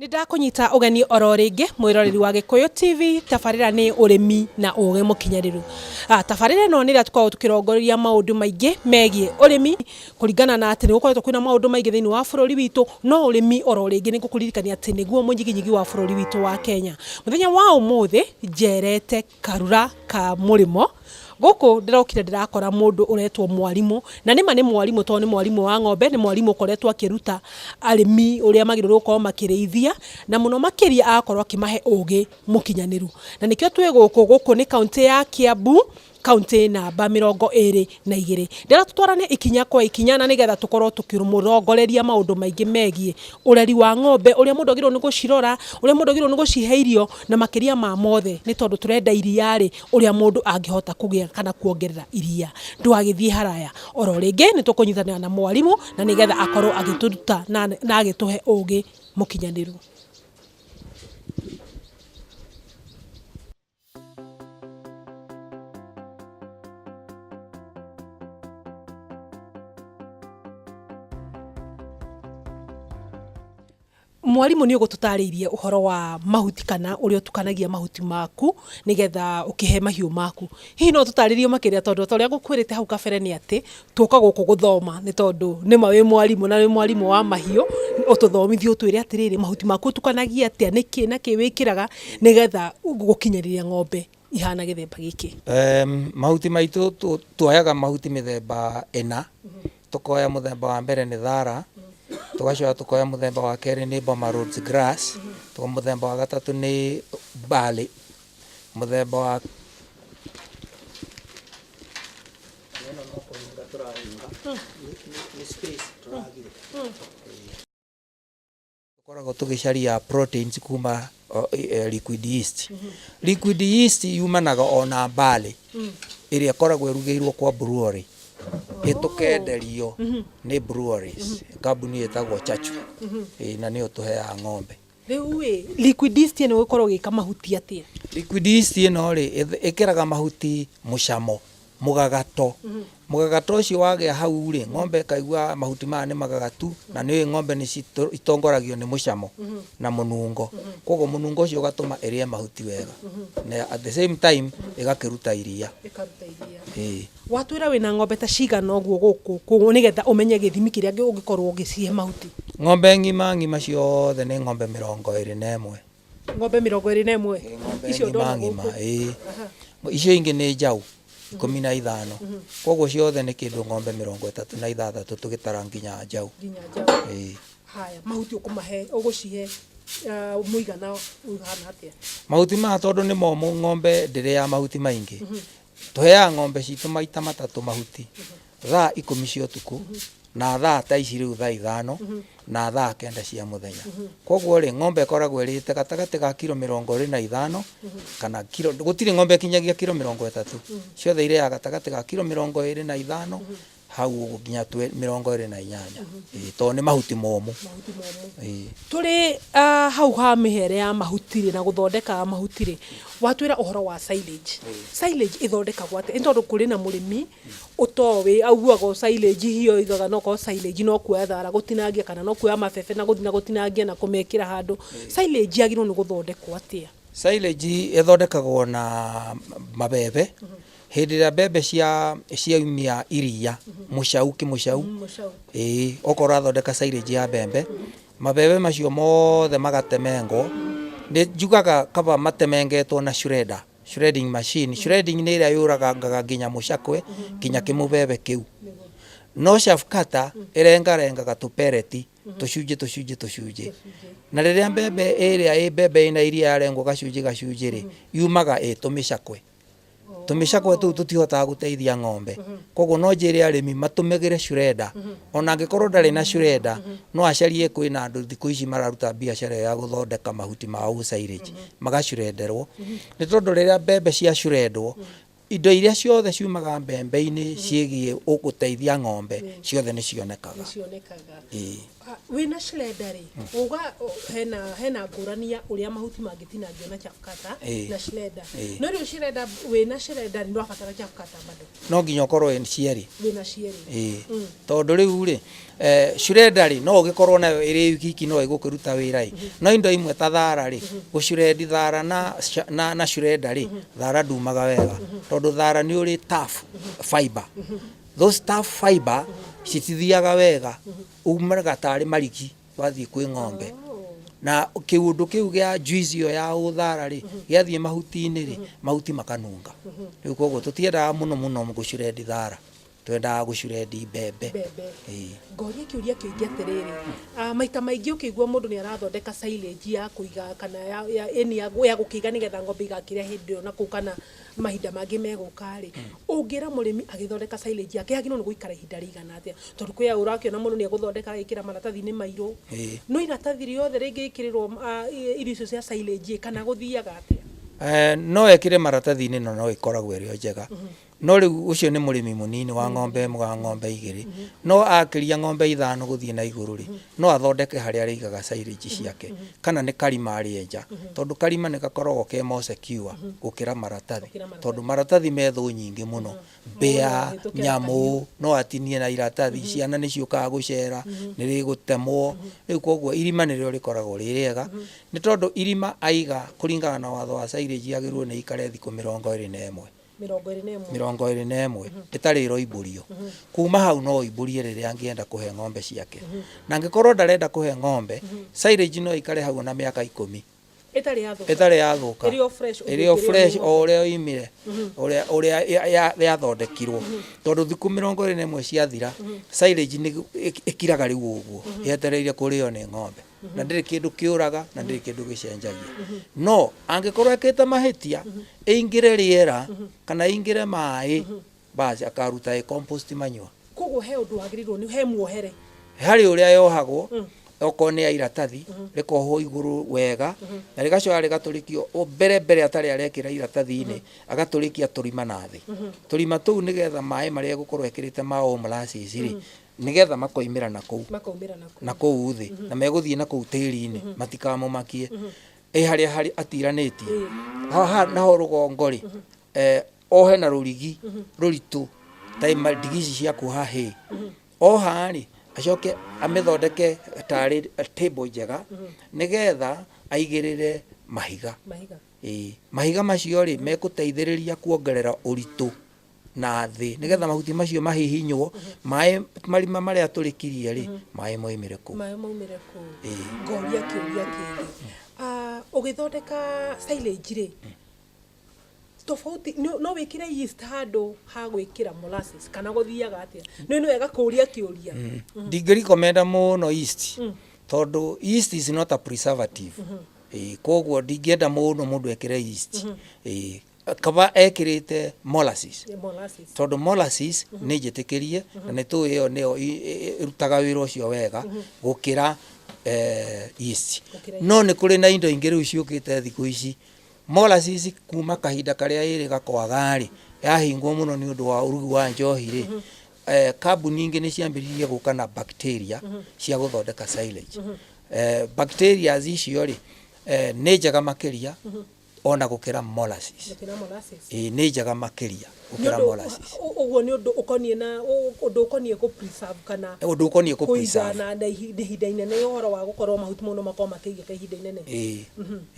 Nĩ ndakũnyita ũgeni oro rĩngĩ mwĩroreri wa Gĩkũyũ TV, tabarĩra nĩ ũrĩmi na ũgĩ mũkinyanĩru. Tabarĩra ĩno nĩ ĩrĩa tũkoragwo tũkĩrongoreria maũndũ maingĩ megiĩ ũrĩmi kũringana na atĩ nĩ gũkoretwo kwĩna maũndũ maingĩ thĩinĩ wa bũrũri witũ, no ũrĩmi oro rĩngĩ nĩ ngũkũririkania atĩ nĩguo mũnyiginyigi wa bũrũri witũ wa Kenya. Mũthenya wa ũmũthĩ njerete Karura ka Mũrĩmo. Gũkũ ndĩrokire ndĩrakora mũndũ ũretwo mwarimũ, na nĩma nĩ mwarimũ tondũ nĩ mwarimũ wa ng'ombe, nĩ mwarimũ ũkoretwo akĩruta arĩmi ũrĩa magĩrĩirwo gũkorwo makĩrĩithia, na mũno makĩria agakorwo akĩmahe ũgĩ mũkinyanĩru. Na nĩkĩo twĩ gũkũ, gũkũ nĩ kauntĩ ya Kiambu, kauntĩ namba 22. Ndĩrenda tũtwarane ikinya kwa ikinya na nĩgetha tũkorwo tũkĩmũrongoreria maũndũ maingĩ megiĩ ũreri wa ng'ombe, ũrĩa mũndũ agĩrĩirwo nĩ gũcirora, ũrĩa mũndũ agĩrĩirwo nĩ gũcihe irio, na makĩria ma mothe nĩ tondũ tũrenda iria rĩ, ũrĩa mũndũ angĩhota kũgĩa kana kuongerera iria. Ndũgagĩthiĩ haraya, oro rĩngĩ nĩ tũkũnyitanĩra na mwarimũ na nĩgetha akorwo agĩtũruta na agĩtũhe ũgĩ mũkinyanĩru. Mwarimũ nĩ ũgũtũtarĩirie ũhoro wa mahuti kana ũrĩa ũtukanagia mahuti maku nĩgetha ũkĩhe mahiũ maku. Hihi no ũtũtarĩrie makĩria tondũ ta ũrĩa ngũkwĩrĩte hau kabere nĩ atĩ, twoka gũkũ gũthoma nĩ tondũ nĩma wĩ mwarimũ na wĩ mwarimũ wa mahiũ, ũtũthomithie ũtwĩre atĩrĩrĩ, mahuti maku ũtukanagia atĩa, nĩkĩ na kĩ wĩkĩraga nĩgetha gũkinyĩria ng'ombe ihana gĩthemba gĩkĩ? Mahuti maitũ tuoyaga mahuti mĩthemba ĩna. Tũkoya mũthemba wa mbere nĩ thara, tũgacoka tũkoya mũthemba wa kerĩ nĩ Boma Rhodes grass, mũthemba wa gatatũ nĩ barley, mũthemba wa Ĩno no kũhinga tũrahinga, nĩ space tũragire. Tũkoragwo tũgĩcaria proteins kuma liquid yeast. Liquid yeast yumanaga ona barley ĩrĩa ĩkoragwo ĩrugĩirwo kwa brewery, ĩtũkenderio nĩ breweries, kambuni ĩtagwo Chachu, na nĩyo tũheaga ng'ombe. Rĩu ĩ, liquid yeast ĩno ĩgũkorwo ĩgĩka mahuti atĩa? Liquid yeast ĩno rĩ, ĩkĩraga mahuti mũcamo. Mũgagato. Mũgagato ũcio wagĩa hau rĩ, ng'ombe ĩkaigua mahuti maya nĩ magagatu, na nĩ ũĩ ng'ombe nĩ itongoragio nĩ mũcamo na mũnungo. Koguo mũnungo ũcio ũgatũma ĩrĩe mahuti wega. Na at the same time ĩgakĩruta iria. Ĩkaruta iria. Ĩĩ. Watwĩra wĩna ng'ombe ta cigana ũguo gũkũ, koguo nĩgetha ũmenye gĩthimi kĩrĩa ũngĩkorwo ũgĩcihe mahuti. Ng'ombe ng'ima ng'ima ciothe nĩ ng'ombe 21. Ng'ombe 21? Ĩĩ, ng'ombe Icio ng'ima ndona ng'ima, gũkũ. ĩĩ. Icio ingĩ nĩ njaũ 15. Koguo ciothe nĩ kĩndũ ng'ombe 36 tũgĩtara nginya njaũ. Nginya njaũ. Ĩĩ. Haya, mahuti ũkũmahe, ũgũcihe mũigana ũhana atĩa? Mahuti maya tondũ nĩ momũ ng'ombe ndĩrĩaga mahuti maingĩ. Tũheaga ng'ombe citũ maita matatũ mahuti. Thaa ikũmi cia ũtukũ, na thaa ta ici rĩu thaa 5, na thaa 9 cia mũthenya. Koguo rĩ, ng'ombe ĩkoragwo ĩrĩte gatagatĩ ga kiro 25 kana kiro, gũtirĩ ng'ombe ĩkinyagia kiro 30. Ciothe irĩaga gatagatĩ ga kiro 25 hau ũguo nginya 28. Ĩĩ, tondũ nĩ mahuti momũ. Mahuti momũ. Ĩĩ. Tũrĩ hau ha mĩhere ya mahuti rĩ, na gũthondeka mahuti rĩ, watwĩra ũhoro wa silage. Silage ĩthondekagwo atĩa? Nĩ tondũ kũrĩ na mũrĩmi ũtoĩ auguaga o silage hihi oigaga no korwo silage no kuoya thara gũtinangia kana no kuoya mabebe na gũthiĩ na gũtinangia na kũmekĩra handũ. Silage yagĩrĩirwo nĩ gũthondekwo atĩa? Silage ĩthondekagwo na mabebe, hĩndĩ ĩrĩa mbembe cia ciaumia iria, mũcau kĩmũcau, ĩĩ okorwo ũrathondeka silage ya mbembe, mabebe macio mothe magatemengwo, nĩ njugaga kaba matemengetwo na shredder. Shredding machine, shredding nĩ ĩrĩa yũragangaga nginya mũcakwe nginya kĩmũbebe kĩu. No chaff cutter ĩrengarengaga tũpereti tũcunjĩ tũcunjĩ tũcunjĩ. Na rĩrĩa mbembe ĩrĩa ĩ mbembe ĩna iria yarengwo gacunjĩ gacunjĩ rĩ, yumaga ĩ tũmĩcakwe. Tũmĩcakwe tũu tũtihotaga gũteithia ng'ombe. Koguo no njĩre arĩmi matũmagĩre shredder. Ona angĩkorwo ndarĩ na shredder, no acarie kwĩna andũ thikũ ici mararuta biacara ĩyo ya gũthondeka mahuti ma silage, magacurenderwo. Nĩ tondũ rĩrĩa mbembe cia curenderwo, indo iria ciothe ciumaga mbembe-inĩ ciĩgiĩ gũteithia ng'ombe, ciothe nĩ cionekaga. Ĩĩ. Wĩna shredder rĩ, uga hena ngũrani ya ũrĩa mahuti mangĩtinangio na chaff cutter na shredder. No rĩu shredder, wĩna shredder nĩ ũrabatara chaff cutter bado? No nginya ũkorwo wĩ cierĩ. Wĩna cierĩ. Ĩĩ. Tondũ rĩu rĩ, Shredder rĩ, no ũgĩkorwo nayo ĩrĩ wiki no ĩgũkĩruta wĩra ĩ, no indo imwe ta thara rĩ, gũshred thara na shredder rĩ, thara ndumaga wega tondũ thara nĩ ũrĩ tough fiber. Those tough fiber citithiaga wega, umaga tarĩ marigi wathiĩ kwĩ ng'ombe. Na kĩũndũ kĩu gĩa juice ĩyo ya ũthara rĩ, gĩathiĩ mahuti-inĩ rĩ, mahuti makanunga. Rĩu koguo tũtiendaga mũno mũno gũshred thara, twendaga gũshred mbembe. Mbembe. Ĩĩ. Ngoria kĩũria kĩngĩ atĩrĩrĩ, maita maingĩ ũkĩigua mũndũ nĩ arathondeka silage ya kũiga kana ya ĩni ya gũkĩiga nĩgetha ng'ombe igakĩrĩa hĩndĩ ĩyo na kũu kana mahinda mangĩ megũka rĩ, ũngĩra mũrĩmi agĩthondeka silage yake yagĩrĩirwo nĩ gũikara ihinda rĩigana atĩa? Tondũ kwĩ ũrakĩona mũndũ nĩ egũthondeka agekĩra maratathi-inĩ mairũ, no iratathi rĩothe rĩngĩkĩrĩrwo irio icio cia silage kana gũthiaga atĩa? No ekĩre maratathi-inĩ na no ĩkoragwo ĩrĩ o njega. No rĩu ũcio nĩ mũrĩmi mũnini wa ng'ombe ĩmwe wa ng'ombe igĩrĩ. No akĩria ng'ombe ithano gũthiĩ na igũrũ rĩ, no athondeke harĩa arĩigaga silage ciake. Kana nĩ karima arĩenja. Tondũ karima nĩ gakoragwo ke more secure gũkĩra maratathi. Tondũ maratathi me thũ nyingĩ mũno. Mbĩa, nyamũ, no atinie na iratathi, ciana nĩ ciũkaga gũcera, nĩ rĩgũtemwo. Rĩu koguo irima nĩrĩo rĩkoragwo rĩ rĩega. Nĩ tondũ irima aiga kũringana na watho wa silage yagĩrĩirwo nĩ ĩikare thikũ 21. 21. 21 ĩtarĩ ĩroimbũrio. Kuma hau no oimbũrie rĩrĩa angĩenda kũhe ng'ombe ciake. Na angĩkorwo ndarenda kũhe ng'ombe, silage no ĩikare hau ona mĩaka 10. Ĩtarĩ yathũka. Ĩtarĩ yathũka. Ĩrĩ o fresh. Ĩrĩ o fresh o ũrĩa yoimire, ũrĩa yathondekirwo. Tondũ thikũ 21 ciathira, silage nĩ ĩkiraga rĩu ũguo, yetereire kũrĩo nĩ ng'ombe. Na ndĩrĩ kĩndũ kĩũraga na ndĩrĩ kĩndũ gĩcenjagia. No angĩkorwo ekĩte mahĩtia, ĩingĩre rĩera kana ĩingĩre maĩ, basi akaruta ĩ compost manure. Koguo he ũndũ wagĩrĩirwo nĩ he muohere. Harĩ ũrĩa yohagwo, okorwo nĩ ya iratathi, rĩkohwo igũrũ wega, na rĩgacoka rĩgatũrĩkio mbere mbere atarĩ arekĩra iratathi-inĩ, agatũrĩkia tũrima na thĩ. Tũrima tũu nĩgetha maĩ marĩa egũkorwo ekĩrĩte ma o molasses rĩ, nĩgetha makoimĩra na kũu. Makoimĩra na kũu. Na kũu thĩ, na megũthiĩ na kũu tĩri-inĩ, matikamũmakie. Ĩ harĩa harĩ atiranĩtie. Haha naho rũgongo rĩ, ohe na rũrigi rũritũ ta ndigi ici cia kuoha hay. Oha rĩ, acoke amĩthondeke tarĩ table njega, nĩgetha aigĩrĩre mahiga. Mahiga. Ĩĩ, mahiga macio rĩ, mekũteithĩrĩria kuongerera ũritũ na thĩ, nĩgetha mahuti macio mahihinywo, maĩ marima marĩa atũrĩkirie rĩ, maĩ moimĩre kũu. Maĩ maumĩre kũu. Ĩĩ. Ngoria kĩũria kĩngĩ. Ũgĩthondeka silage rĩ, tofauti no wĩkĩre yeast handũ ha gwĩkĩra molasses kana gũthiaga atĩa? Nĩ wega kũria kĩũria. Ndingĩrecommenda mũno yeast, tondũ yeast is not a preservative. Ĩĩ, koguo ndingĩenda mũno mũndũ ekĩre yeast. Ĩĩ, kaba ekĩrĩte molasses. Molasses. Tondũ molasses nĩ njĩtĩkĩrie na nĩ tũĩ ĩyo nĩyo ĩrutaga wĩra ũcio wega gũkĩra yeast. No nĩ kũrĩ na indo ingĩ rĩu ciũkĩte thikũ ici. Molasses kuma kahinda karĩa ĩrĩga kwaga rĩ, yahingwo mũno nĩ ũndũ wa ũrugi wa njohi rĩ, kambuni ingĩ nĩ ciambĩrĩirie gũka na bacteria cia gũthondeka silage. Bacteria icio rĩ, nĩ njega makĩria ona gũkĩra molasses. Gũkĩra molasses. Ĩĩ, nĩ njega makĩria gũkĩra molasses. Ũguo nĩ ũndũ ũkoniĩ na ũndũ ũkoniĩ kũ preserve kana ũndũ ũkoniĩ kũ kũiga preserve. Na ihinda inene, ũhoro wa gũkorwo mahuti mau no makorwo makĩigĩka ihinda inene. Ĩĩ,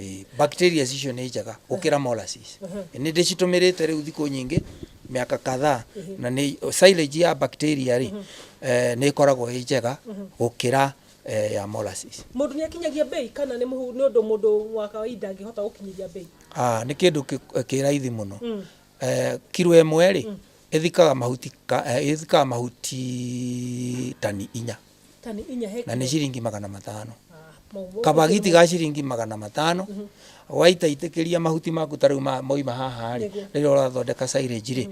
ĩĩ, bacteria icio nĩ njega gũkĩra molasses. Nĩ ndĩcitũmĩrĩte rĩu thikũ nyingĩ, mĩaka kadhaa, na nĩ silage ya bacteria rĩ, nĩ ĩkoragwo ĩ njega gũkĩra ya molasses. Mũndũ nĩ akinyagia bei kana nĩ nĩ ũndũ mũndũ wa kawaida angĩhota gũkinyĩria bei? Nĩ kĩndũ kĩ raithi mũno. Kiro ĩmwe rĩ, ĩthikaga mahuti ĩthikaga mahuti tani 4. Tani 4 he Na nĩ ciringi 500. Mau Kabagiti ga ciringi 500, waitaitĩkĩria mahuti maku ta rĩu moima haha rĩ, rĩrĩa ũrathondeka silage rĩ,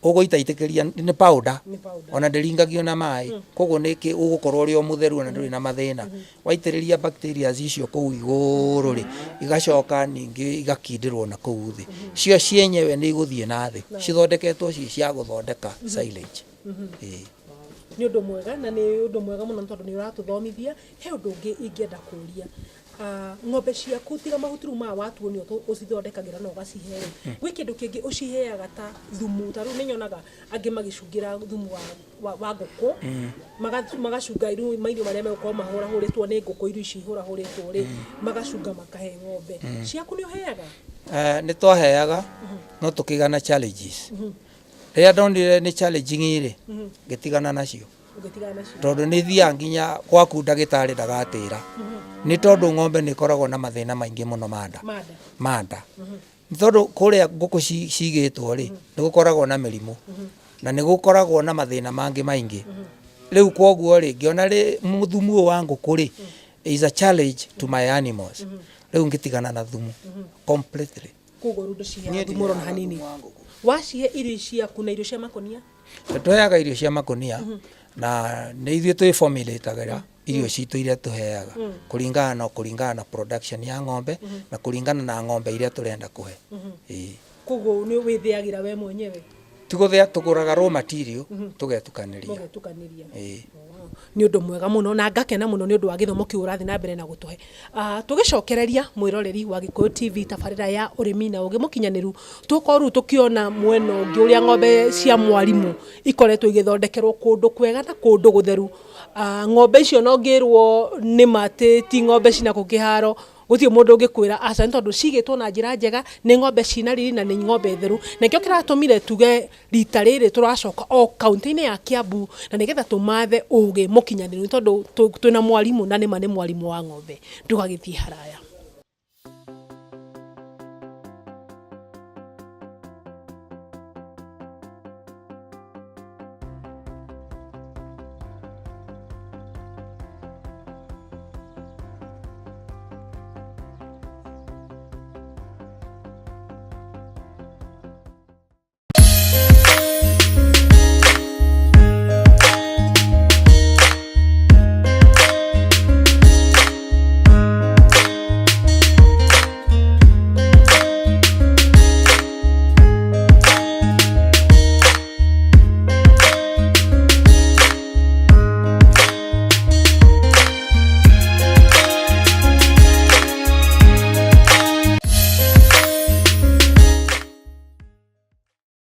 ũgũitaitĩkĩria nĩ powder, Nĩ powder. Ona ndĩringagio na maĩ, koguo nĩ ũgũkorwo ũrĩ o mũtheru ona ndũrĩ na mathĩna. Waitĩrĩria bacteria icio kũu igũrũ rĩ, igacoka ningĩ igakindĩrwo na kũu thĩ, cio cienyewe nĩ igũthiĩ na thĩ, cithondeketwo ci cia gũthondeka silage. Ĩĩ. Nĩ ũndũ mwega na nĩ ũndũ mwega mũno tondũ nĩ ũratũthomithia. He ũndũ ũngĩ ingĩenda kũria. Ng'ombe ciaku tiga mahuti rĩu maya watuonio ũcithondekagĩra na ũgacihe rĩ, gwĩ kĩndũ kĩngĩ ũciheaga ta thumu? Ta rĩu nĩ nyonaga angĩ magĩcungĩra thumu wa wa, wa ngũkũ magacunga rĩu mairio marĩa megũkorwo mahũrahũrĩtwo nĩ ngũkũ, irio ici ihũrahũrĩtwo rĩ, magacunga makahe ng'ombe ciaku. Nĩ ũheaga? Nĩ twaheaga, no tũkĩgĩa na challenges. Rĩrĩa ndonire nĩ challenging rĩ, ngĩtigana nacio. Ũgĩtigana nacio. Tondũ nĩ thiaga nginya gwaku ndagĩtarĩ ndagatĩra, nĩ tondũ ng'ombe nĩ ĩkoragwo na mathĩna maingĩ mũno ma nda. Manda. Ma nda, nĩ tondũ kũrĩa ngũkũ cigĩtwo rĩ, nĩ gũkoragwo na mĩrimũ na nĩ gũkoragwo na mathĩna mangĩ maingĩ. Rĩu kwoguo rĩ, ngĩona rĩ thumu ũyũ wa ngũkũ rĩ is a challenge to my animals. Rĩu ngĩtigana na thumu completely. Koguo rĩu ndũciheaga Niĩ thumu oro na ndiheaga hanini? Thumu wa ngũkũ. Wacihe irio ciaku na irio cia makonia? Tũheaga irio cia makonia, na nĩ ithuĩ twĩ formulategĩra irio citũ iria tũheaga kũringana na production ya ng'ombe na kũringana na ng'ombe iria tũrenda kũhe. Ĩĩ. Koguo nĩ wĩthĩagĩra we mwenyewe? Ti gũthĩa, tũgũraga raw material tũgetukanĩria. Mũgetukanĩria. Ĩĩ. Nĩ ũndũ mwega mũno na ngakena mũno nĩ ũndũ wa gĩthomo kĩu ũrathiĩ na mbere na gũtũhe. Tũgĩcokereria mwĩroreri wa Gĩkũyũ TV, tabarĩra ya ũrĩmi na ũgĩ mũkinyanĩru, tũkorwo rĩu tũkĩona mwena ũngĩ ũrĩa ng'ombe cia mwarimũ ikoretwo igĩthondekerwo kũndũ kwega na kũndũ gũtheru. Ng'ombe icio no ngĩrwo nĩ ma atĩ ti ng'ombe cina kũ kĩharo, gũtirĩ mũndũ ũngĩkwĩra aca, nĩ tondũ cigĩtwo na njĩra njega, nĩ ng'ombe cina riri na nĩ ng'ombe theru. Na nĩkĩo kĩratũmire tuge rita rĩrĩ tũracoka o kaunti-inĩ ya Kiambu na nĩgetha tũmathe ũgĩ mũkinyanĩru, nĩ tondũ twĩna mwarimũ na nĩma nĩ mwarimũ wa ng'ombe. Ndũgagĩthiĩ haraya.